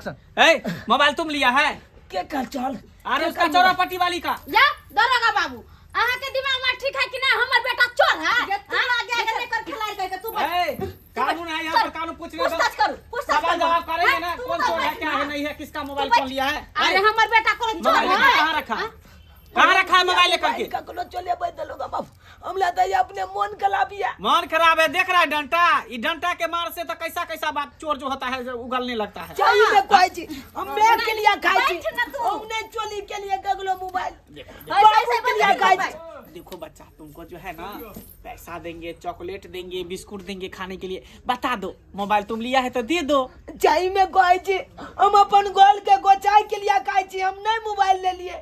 ए, mobile तुम लिया है? के कह चल। अरे उसका चौरा पट्टी वाली का। जा दरोगा बाबू, अहाँ के दिमाग में ठीक है कि ना? हमर बेटा चोर है। जे तू आगे आगे लेकर खिलाड़ी कह के तू बच। ए, कानून है यहाँ पर, कानून पूछने दो। पूछताछ करू, पूछताछ सवाल करू। जवाब करेंगे ना, हैं? तू कौन तो चोर है, बैठ क्या ना। है, नहीं है, किसका मोबाइल बैठ। कौन लिया है? अरे ए, हमर बेटा कोनो चोर मोबाइल है? कहाँ रखा, कहाँ रखा है मोबाइल लेकर के? ककरो चले बैठ दलोगा बाप, हमला तो ये अपने मन खराब है। मन खराब है, देख रहा है डंटा, ये डंटा के मार से तो कैसा कैसा बात चोर जो होता है जो उगलने लगता है। चाहिए में कोई चीज हम मैं के लिए खाई छी, बैठ ना तू। हम नहीं चोली के लिए ककरो मोबाइल। देखो, ऐसे बाबू ऐसे के लिए बंद खाई कर छी। देखो बच्चा, तुमको जो है ना पैसा देंगे, चॉकलेट देंगे, बिस्कुट देंगे खाने के लिए। बता दो मोबाइल तुम लिया है तो दे दो। चाहिए में कोई चीज हम अपन गोल के गोचाई के लिए खाई छी, हम नहीं मोबाइल ले लिए।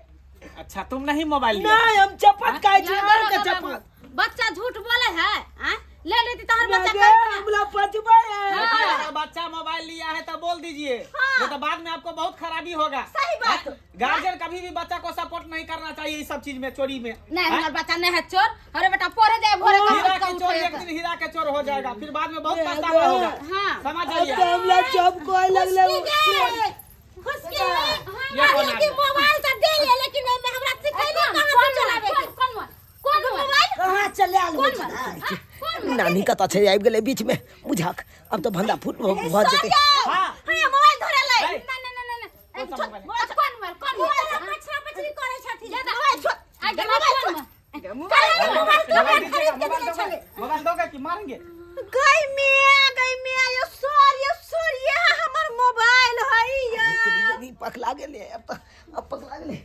अच्छा तुम नहीं मोबाइल लिया? नहीं, हम चपत खाई छी, या घर के दरोगा बाबू, चपत। बच्चा झूठ बोले है, आँ? ले लेती तो हर बच्चा ना कहता। हमला पचबे है। हाँ। अगर बच्चा मोबाइल लिया है तो बोल दीजिए, नहीं तो बाद में आपको बहुत खराबी होगा। सही बात। गार्जियन कभी भी बच्चा को सपोर्ट नहीं करना चाहिए इस सब चीज में, चोरी में। नहीं हमार बच्चा नहीं है चोर। अरे बेटा पढ़े जाए भोरे का हीरा सुत के के चोर उठे। एक दिन हीरा के चोर हो जाएगा, फिर बाद में बहुत पछतावा होगा। हाँ। समझ अब जाइए। तो हमला चप कोई लगले। खुशकी ये कौन हमरा आदमी? मोबाइल तो दे ले, लेकिन एमे हमरा सिखैले कौन कहां से चलावे के? कौन कौन मोबाइल कहाँ चले आल कौन कौन? नानी कतऽ छै? आबि गेलै बीच में बुझक, अब तऽ भंडा फूट भऽ जेतै। हाँ। हां, मोबाइल धरे ले। ए, ना ना ना ना ना। कौन सा मोबाइल? कौन मोबाइल, कौन मोबाइल मोबाइल? पछरा पछरी करे छथि। दादा। मोबाइल छोड़। आ गेल, मोबाइल कौन छोड़। मोबाइल? काहे मोबाइल के मोबाइल खरीद दीजिएगा, के मोबाइल देले दोगे? छले? मोबाइल दोगे कि मारेंगे? गई मिया, गई मिया, यो सर, यो सर, ये हमर मोबाइल है यार। ई पकला गेलै, अब तऽ अब पकला गेलै।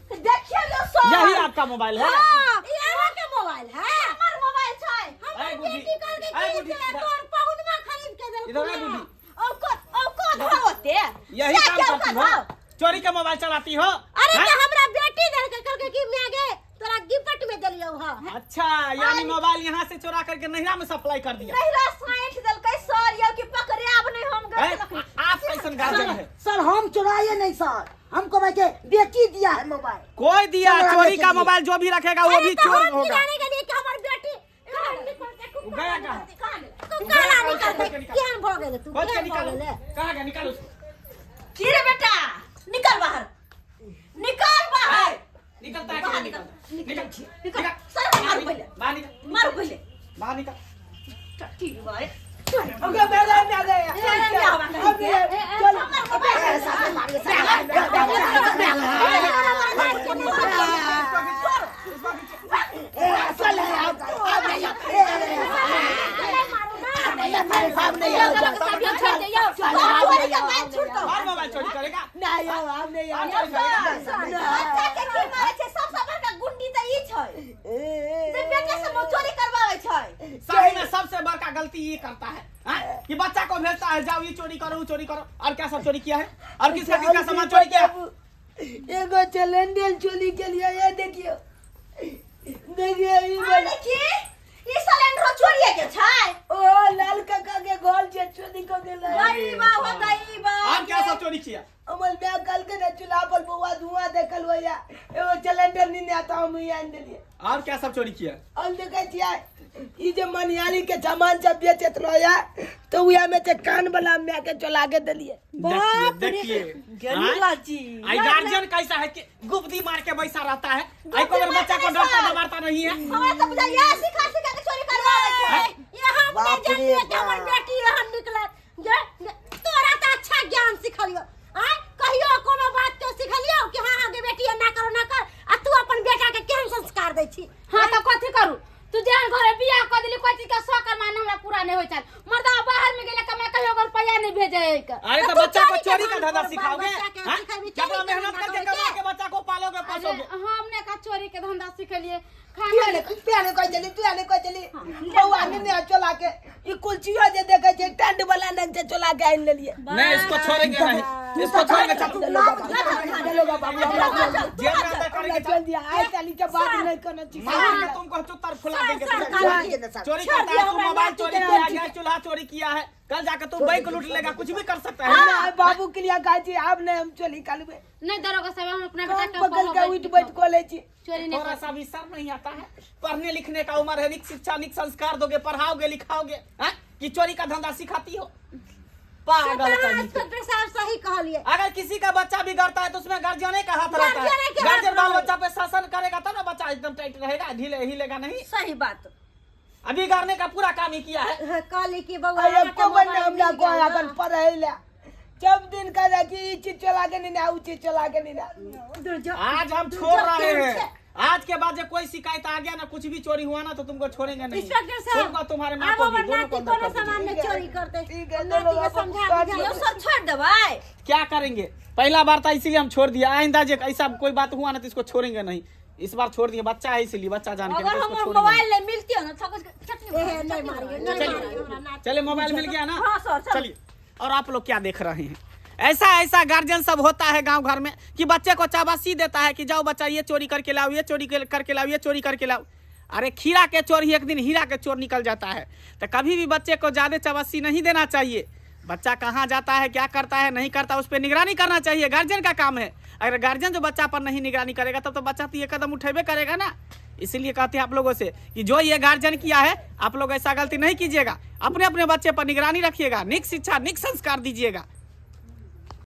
देखिए यो सर, यही आपका मोबाइल है? हां, ये अहाँ के मोबाइल है? हमर मोबाइल छै। हमर ऐ बुढ़ी, बेटी कहलकै ऐ कि बुढ़ी, से इधर। तोर पहुनमा खरीद के देलकौ। इधर आ बुढ़ी। औ को औ को धावते यही से काम क्यों करती हो? धाव? चोरी का मोबाइल चलाती हो? अरे हैं? ते हमरा बेटी देलकै, कहलकै कि मैं गे तोरा गिफ्ट में देलियौ ह। अच्छा, यानी मोबाइल यहाँ से चुरा करके नैहरा में सप्लाई कर दिया। नहिरा साइठ देलकै सर यौ कि पकड़े आब नहीं हम गए। हैं? आप कैसन गार्जियन है? सर हम चुराए नहीं सर, हमको भाई के बेटी दिया है मोबाइल। कोई दिया चुरा चोरी के का लिए। मोबाइल जो भी रखेगा वो अरे भी तो चोर हम की होगा। जाने के लिए कि हमर बेटी कहाँ निकलतै, वो गया कहाँ? कहाँ गेलै? तू काला निकलतै, केहन भऽ गेलै तू? खोज के केहन भऽ निकालो। गेलै? कहाँ गया? निकालो उसको। की रे बेटा, निकल बाहर, निकल बाहर। ए, निकलता है कि बाहर नहीं? निकल, निकल, निकल। निकल। सर मारू पहिले, बाहर निकल, मारू पहिले। बाहर निकल। ठीक बा। ओके मेरा में गया। अब ये चल। और मोबाइल चोरी करेगा? नहीं हम नहीं और चोरी करेगा? बच्चा के की मारे छै? सबसँ बड़का गुंडी तऽ ई छै जे बेटा से चोरी करबाबै छै। सही में सबसे बड़का गलती ये करता है, हाँ? कि बच्चा को भेजता है, जाओ ये चोरी करो, वो चोरी करो। और क्या सब चोरी किया है? और किसका किसका सामान चोरी किया है? एगो चलेंडल चोरी के लिए, ये देखियो, देखियो ई आ वाला। देखी, ई सिलेंडरो चोरिए के छै। ओ लाल काका के घर से चोरी कर गेलै। गरीबा हो गरीबा। और क्या सब चोरी किया? अमल मैं कल के ना चूल्हा पर बउआ धुआं देखल भैया, एगो सिलेंडर नहीं आता, हम ही आन देलिए। और क्या सब चोरी किया? हम देखै छियै ई जे मनिहारी के सामान सब बेचैत रहैया तऽ उएह में से कान वाला my के चोला के देलिए। देखिए, देखिए, हाँ? आई गार्जियन कैसा है कि गुप्ती मार के बैठा रहता है, आई को बार बच्चा को डरता दबाता नहीं है। हमरा तऽ बुझाइया सिखा सिखा के चोरी करबाबै छै। ये हम बाप नहि रे जानलियै कि हमर बाप। बेटी एहन निकलत। जे तोरा तऽ अच्छा ज्ञान सिखलियौ, आँय? कहियो कोनो बात के सिखलियौ कि हाँ हाँ गे बेटी, एना करो ना कर? आ तू अपन बेटा के केहन संस्कार दै छी? हाँ तऽ कथी करू? तू जेहन घरे बियाह कऽ देली, कोई चीज के शौक अरमान हमरा पूरा नहीं होइ छल। मर्दा बाहर में गेले कमाए, कहियो अगर रुपया नहीं भेजे। अरे तो तू बच्चा को चोरी चोरी के का धंधा धंधा सिखाओगे? बच्चा के हाँ? सिखेबी, जब चोरी के मेहनत धंधा करके करके। कमा के बच्चा को पालोगे अरे पोसोगे? हमने का चोरी के धंधा सिखलिए? तू खाना आने, तू आने कहै छली, तू आने कहै छली बौआ ने चोला के ई कुलचियो जे देखै छै टेंट वाला नंग से चोला के आनि लेलिए। नहीं, इसको छोड़ेंगे नहीं, इसको छोड़ेंगे। चल तू चलो बाबू, हमरा चल। जेल में अंदर हमरा करेंगे। चल दिया, आइ ताली के बाद नहीं कोनो चीज। मारेंगे तुमको, चुत्तर फुला देंगे। सर चोरी करता है तू, मोबाइल चोरी किया, गैस चूल्हा चोरी किया है, कल जाकर तू बैंक लूट लेगा, कुछ भी कर सकता है। नहीं बाबू के लिए कहै छी, आब नहीं हम चोरी करबै। नहीं दरोगा साहब, हम अपना बेटा कान के पकड़ के पढ़ाबै। उठ बैठ कऽ लै छी। चोरी नहीं थोड़ा कर सा भी शर्म नहीं आता है? पढ़ने लिखने का उम्र है, निक शिक्षा निक संस्कार दोगे, पढ़ाओगे लिखाओगे, हैं? कि चोरी का धंधा सिखाती हो? पागल कहीं के। इंस्पेक्टर साहब सही कहलिए। अगर किसी का बच्चा बिगड़ता है तो उसमें गार्जियन का हाथ रहता है। गार्जियने के हाथ गार्जियन बाल रहता है। बच्चा पे शासन करेगा तब ना बच्चा एकदम टाइट रहेगा, ढीले हिलेगा नहीं। सही बात। अभी बिगाड़ने का पूरा काम ही किया है। हाँ, कहली कि बउआ अरे अहाँके को बन मोबाइल हमरा मिल को गेल अपन ना। पढ़ै ला सब दिन कह कि ई चीज चला के नहीं ना ऊ चीज चला के नहीं ना। दूर जो- आज हम दूर छोड़ जो रहे केहन हैं। छै। आज के बाद जो कोई शिकायत आ गया ना, कुछ भी चोरी हुआ ना, तो तुमको छोड़ेंगे नहीं। इंस्पेक्टर साहब तुमको तुम्हारे माँ आब को भी हमर दोनों नाती को अंदर कोनो कर दीजिए। सामान में चोरी करते। ठीक है, नाती चलो, के अब समझा कर बुझा यौ सब छोड़ देबै। क्या करेंगे? पहला बार था इसलिए हम छोड़ दिया, आइंदा जो ऐसा कोई बात हुआ ना तो इसको छोड़ेंगे नहीं। इस बार छोड़ दिया, बच्चा है इसलिए, बच्चा जान के अगर नहीं तो इसको हमर छोड़ेंगे मोबाइल नहीं मिलती ना तो चटनी ए, नहीं मारिए, नहीं मारिए हमरा नाती। चलिए मोबाइल मिल गया ना। हाँ सर, चलो। चलिए, और आप लोग क्या देख रहे हैं? ऐसा ऐसा गार्जियन सब होता है गांव घर में कि बच्चे को चाबासी देता है कि जाओ बच्चा ये चोरी करके लाओ, ये चोरी करके लाओ, ये चोरी करके लाओ। अरे खीरा के चोर ही एक दिन हीरा के चोर निकल जाता है। तो कभी भी बच्चे को ज़्यादा चाबासी नहीं देना चाहिए। बच्चा कहाँ जाता है, क्या करता है, नहीं करता, उस पर निगरानी करना चाहिए, गार्जियन का काम है। अगर गार्जियन जो बच्चा पर नहीं निगरानी करेगा तब तो बच्चा तो ये कदम उठेबे करेगा ना। इसीलिए कहते हैं आप लोगों से कि जो ये गार्जियन किया है, आप लोग ऐसा गलती नहीं कीजिएगा। अपने अपने बच्चे पर निगरानी रखिएगा, निक शिक्षा निक संस्कार दीजिएगा।